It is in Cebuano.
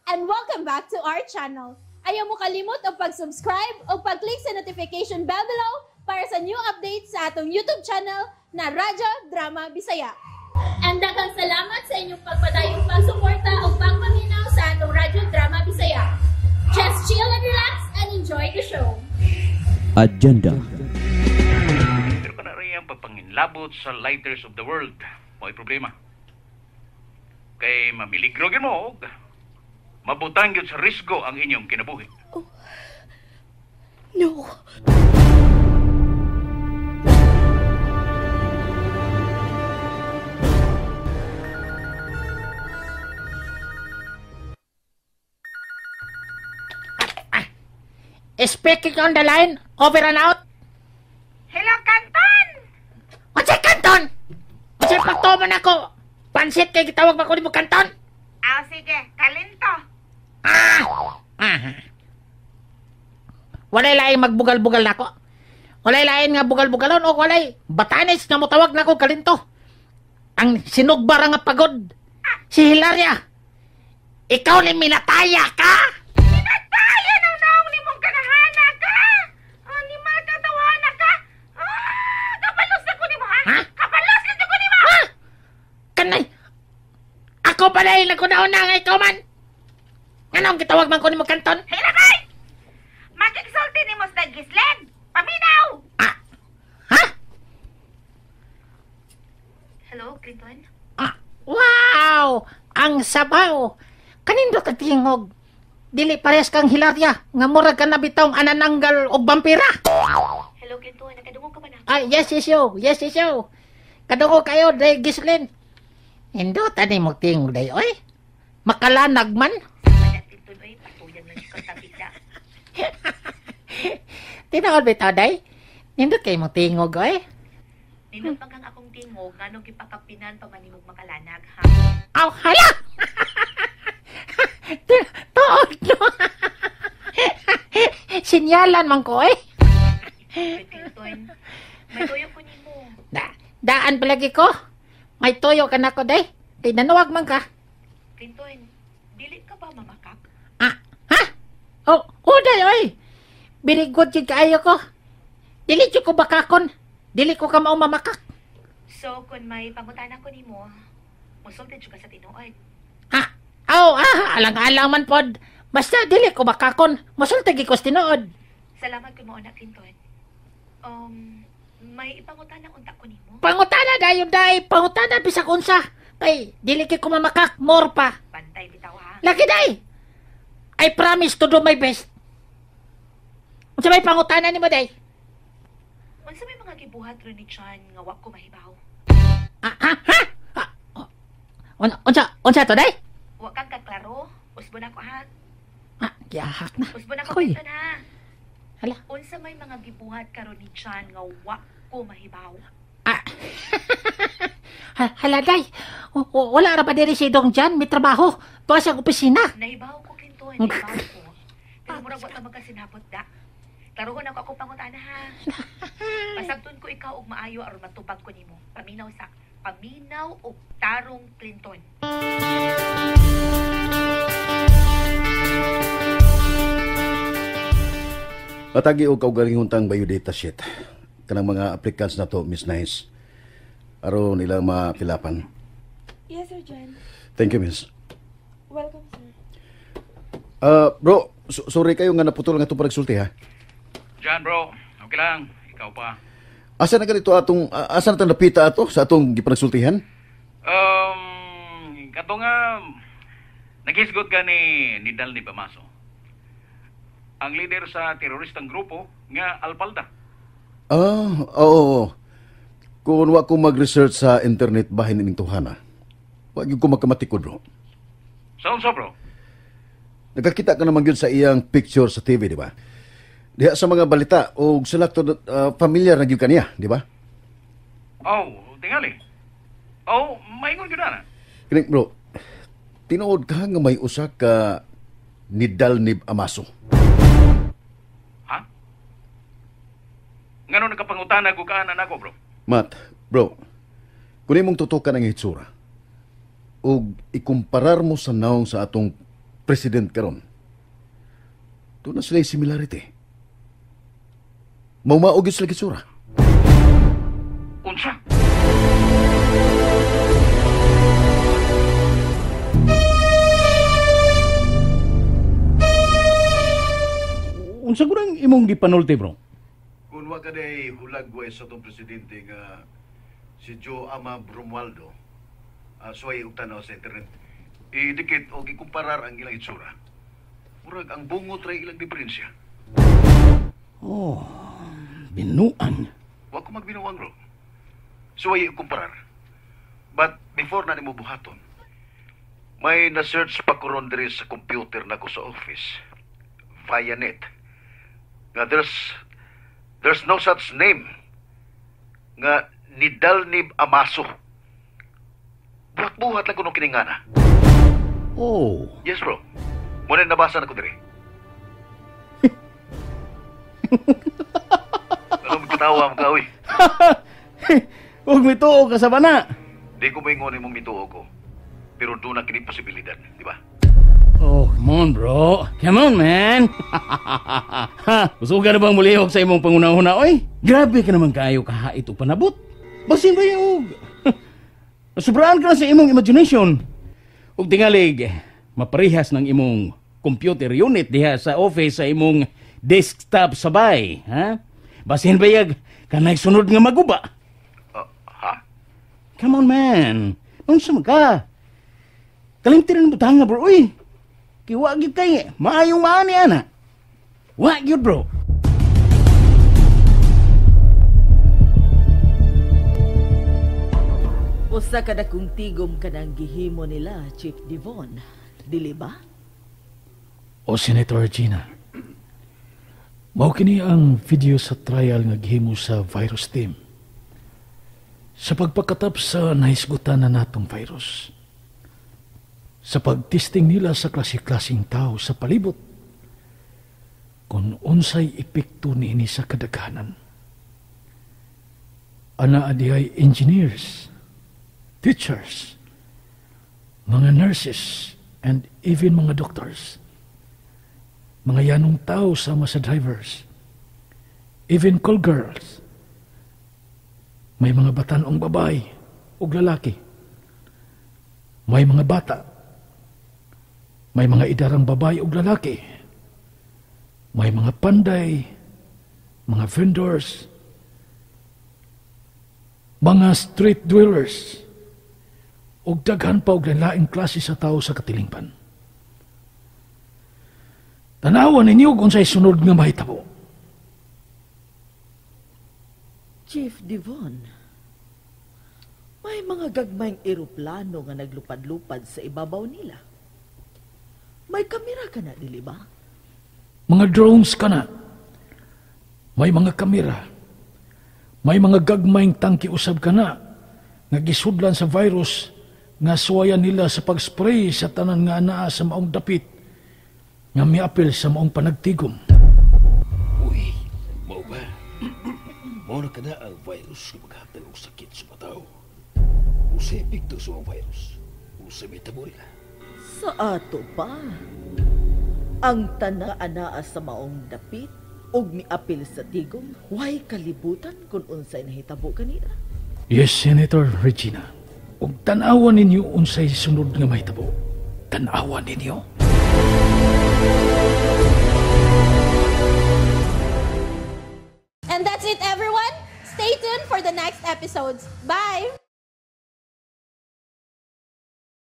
And welcome back to our channel. Ayaw mo kalimot og pag-subscribe o pag-click sa notification bell below para sa new updates sa atong YouTube channel na Radyo Drama Bisaya. And daghang salamat sa inyong pagpadayong pagsuporta o pagpaminaw sa atong Radyo Drama Bisaya. Just chill and relax and enjoy the show. Agenda. Pero kana rin ang pagpanginlabot sa lighters of the world. Mo'y problema. Kay mamiligro gyud mo og mabutang gyud sa risgo ang inyong kinabuhi. No. Speaking on the line, over and out. Hello, Kanton! Unsay Kanton? Unsay pagtuman ako? Pansit kay gitawag ba ko nimo Kanton? Ah, sige, kalinto. Ah! Ah. Walay laing magbugal-bugal nako. Walay lain nga bugal-bugalon o walay batanes nga motawag nako kalinto. Ang sinugbara nga pagod. Si Hilaria. Ikaw ni minataya ka. Minataya nang naong ni mong kanahana ka! Animal ka, tawana ka! Ah, kabalos na ko ni mo, ha? Ha? Kabalos na ko ni mo! Ha? Kanay. Ako pala yung nagkunauna nga ikaw man. Anong gitawag man ko nimo Kanton? Hirakay! Magigsulti ni mo sa Gislen! Paminaw! Ah. Ha? Hello, Clinton? Ah, wow! Ang sabaw! Kanindo ka tingog? Dili parehas kang Hilaria, nga murag ka na bitawng anananggal og vampira. Hello, Clinton. Nakadungog ka ba na? Ay, yes, yes, yo. Yes, yes, yo. Kadungog kayo, day Gislin. Indo, tani mo tingog day, oy. Makalanag man. Wala, Clinton. Oy, patuyan lang siya tabi na. Tinaol bitaw, day. Nindot kay mo tingog, oy. Nindot man kang akong tingog, nganong gipakapinan pa man nimog makalanag, ha? Aw, hala! Tuod, no? Sinyalan man ko, eh. Clinton, may tuyo ko nimo. Daan palagi ko. May toyo ka na ko, day. Kay nanuwag man ka. Clinton, dili ka ba mamakak? Ah, ha? Oh, oh, day, oy. Very good jud kaayo ko. Dili jud ko bakakon. Dili ko ka mao mamakak. So, kung may pangutana ko nimo, musulti jud ka sa tinuod. Ah, aw, ah, alang-alang man pod. Basta dili ko bakakon. Musulti gyud ko sa tinuod. Salamat kung mao na, Clinton. May ipangutana unta ko nimo. Pangutana dayon day, pangutana bisag unsa. Kay dili kay ko mamakak, more pa. Bantay bitaw, ha? Lagi day. I promise to do my best. Unsa may pangutana nimo day? Unsa may mga gibuhat ron ni Chan nga wa ko mahibaw? Ah, ha, ha? Ah, oh. Unsa to day? Wa kang kaklaro? Usbon ako, ha? Ah, gihak na. Usbon ako, Akoy. Clinton, ha? Hala. Unsa may mga gibuhat karon ni Chan nga wa ko mahibaw? Ah. Hala, day. Wala ra ba diri si Dong Jan? May trabaho. Tuwa sa opisina. Nahibaw ko, Clinton. Nahibaw ko. Pero murag wa ta magkasinabot da. Klarohon ako akong pangutana, ha? Pasabton ko ikaw og maayo aron matubag ko nimo. Paminaw sa paminaw og tarong, Clinton. Atagi og kaugalingon tang biodata sheet. Kanang mga applicants na to, Miss Nice. Aron nila mapilapan. Yes, Sir John. Thank you, Miss. Welcome, sir. Bro, sorry kayo nga naputol nga itong paragsulti, ha? John, bro, okay lang. Ikaw pa. Asa na ganito atong, asa na itong napita ato sa atong gipanagsultihan? Kato nga, naghisgot ka ni Nidal ni Bamaso. Ang leader sa teroristang grupo nga Alpalda. Ah, oo, oo. Kung wa ko mag-research sa internet bahin ining tuhana, wa gyud ko magkamatikod, bro. Sa unsa, bro? Nakakita ka naman gyud sa iyang picture sa TV, di ba? Diha sa mga balita o sa lakto, familiar na gyud kaniya, di ba? Oh, tingali. Oh, maingon gyud ana. Kining bro, tinuod ka nga may usa ka Nidal ni Amaso. Ha? Ngano nagkapangutana ko ka ana nako, bro? Matt, bro, kung imong tutukan ang hitsura ug ikumparar mo sa naong sa atong president karon. Doon na sila similarity. Maumaog yun sila gitsura. Unsa? Unsa ko nang imong gipanulti, bro? Kung wa ka day hulagway sa itong presidente nga si Joe Ama Romualdo, suway og tanaw sa internet, idikit o gikumparar ang ilang itsura. Murag ang bungot ra ilang diferensya. Oh, binuan. Wa ko magbinuang, bro. Suway ikumparar. But before na nimo buhaton, may na-search pa ko ron diri sa computer nako sa office via net. Nga there's no such name nga Nidalnib Amaso. Buhat-buhat lang kuno kiningana. Oh. Yes, bro. Muna nabasa na ko diri. Ano magkatawa mo ka, uy? Huwag mituo ka sa bana. Di ko maingon imong mituo ko. Pero doon na kini posibilidad, di ba? Oh, come on, bro. Come on, man. Gusto ka na bang mulihok sa imong pangunahuna, oy? Grabe ka naman kayo kahait o panabot. Basin ba yung... Sobraan ka na sa imong imagination. Ug tingalig, maparehas ng imong computer unit diha sa office sa imong desktop sabay, ha? Basin ba yag kanay sunod nga maguba? Ha? Come on, man. Unsa man ka? Kalimti rin butang nga, bro, uy. Kay wa gyud kay maayong maani ana. Wa gyud, bro. Usa ka dakong tigom kanang gihimo nila, Chief Devon. Dili ba? O Senator Gina, mao kini ang video sa trial nga gihimo sa virus team. Sa pagpakatap sa nahisgutan na natong virus. Sa pagtesting nila sa klase-klaseng tao sa palibot, kung unsay epekto niini sa kadaghanan. Ana adihay engineers, teachers, mga nurses, and even mga doctors. Mga yanong tao sama sa drivers, even call girls. May mga batanong babae ug lalaki. May mga bata. May mga idarang babae ug lalaki. May mga panday, mga vendors, mga street dwellers, ug daghan pa og laing klase sa tao sa katilingban. Tanawan ninyo kung sa'y sunod nga mahitabo. Chief Devon, may mga gagmayng eroplano nga naglupad-lupad sa ibabaw nila. May kamera ka na, dili ba? Mga drones ka na. May mga kamera. May mga gagmayng tangki usab ka na nga gisudlan sa virus nga suwayan nila sa pag-spray sa tanan nga anaa sa maong dapit nga miapil sa maong panagtigom. Uy, mao ba? Mao na kana ang virus nga maghatag og sakit sa mga tao. Usa epekto sa mga virus. Usa may tabo nila. Sa ato pa, ang tanan anaa sa maong dapit og miapil sa tigom, way kalibutan kung unsay nahitabo kanila. Yes, Senator Regina. Og tan-awan ninyo unsay sunod nga mahitabo. Tan-awan ninyo. And that's it, everyone. Stay tuned for the next episodes. Bye!